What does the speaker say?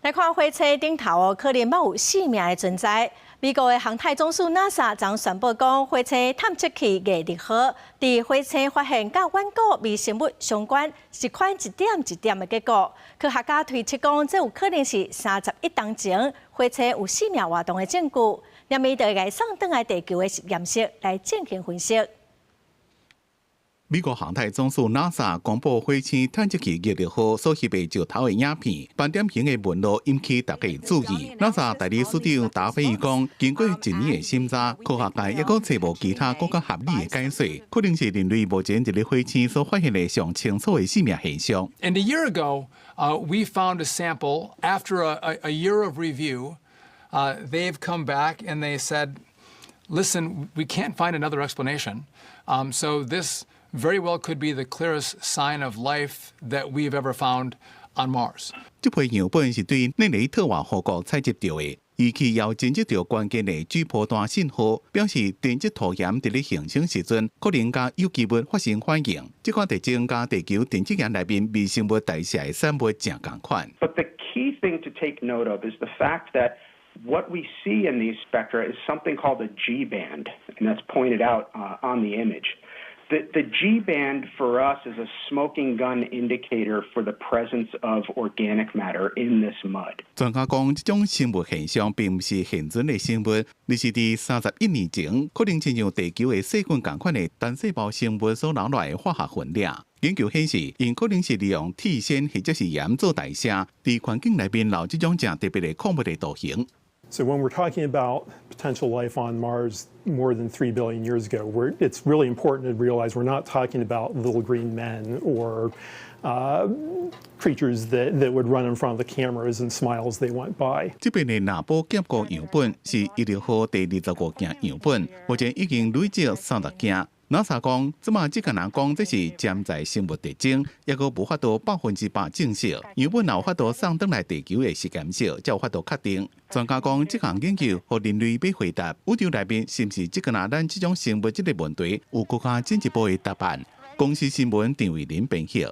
來看火星頂頭哦，可能嘛有生命的存在。美國的航太總署 NASA 昨宣布講，火星探測器毅力號佇火星發現佮遠古微生物相關一款一點一點的結果。科學家推測講，這有可能是30億冬前火星有生命活動的證據。下面就會送轉來地球的實驗室來進行分析。美國航太總署 NASA 公布火星探測器毅力號所翕的石頭的影片，斑點形的紋路引起大家注意。NASA 代理署長達菲伊講，經過一年的審查，科學界猶閣揣無其他閣較合理的解釋，可能是人類目前佇咧火星所發現的上清楚的生命現象。 And a year ago, we found a sample. After a year of review, they've come back and they said, "Listen, we can't find another explanation. So this very well could be the clearest sign of life that we've ever found on Mars." 這批樣本是對內雷特瓦河谷採集著的，儀器猶偵測著關鍵的 G 波段信號，表示沉積塗岩佇咧形成時陣，可能佮有機物發生反應。這款特徵佮地球沉積岩內面微生物代謝的產物誠仝款。 But the key thing to take note of is the fact that what we see in these spectra is something called a G band, and that's pointed out on the image. The G band for us is a smoking gun indicator for the presence of organic matter in this mud. 專家講，這種生物現象並毋是現存的生物，而是佇30億年前，可能親像地球的細菌仝款的單細胞生物所留落來的化學分子。研究顯示，𪜶可能是利用鐵鉎或者是鹽做代謝，佇環境內面留這種誠特別的礦物的圖形。 So when we're talking about potential life on Mars more than 3 billion years ago, it's really important to realize we're not talking about little green men or creatures that would run in front of the cameras and smile as they went by. 這邊的納寶峽谷樣本是毅力號第25件樣本，目前已經累積30件。NASA 講，這馬只敢若講這是潛在生物特徵，猶閣無法度100%證實。樣本若有法度送轉來地球的實驗室，才有法度確定。專家講，這項研究予人類欲回答宇宙內面是毋是只敢若咱這種生物這个問題，有閣較進一步的答案。公視新聞陳慧琳編譯。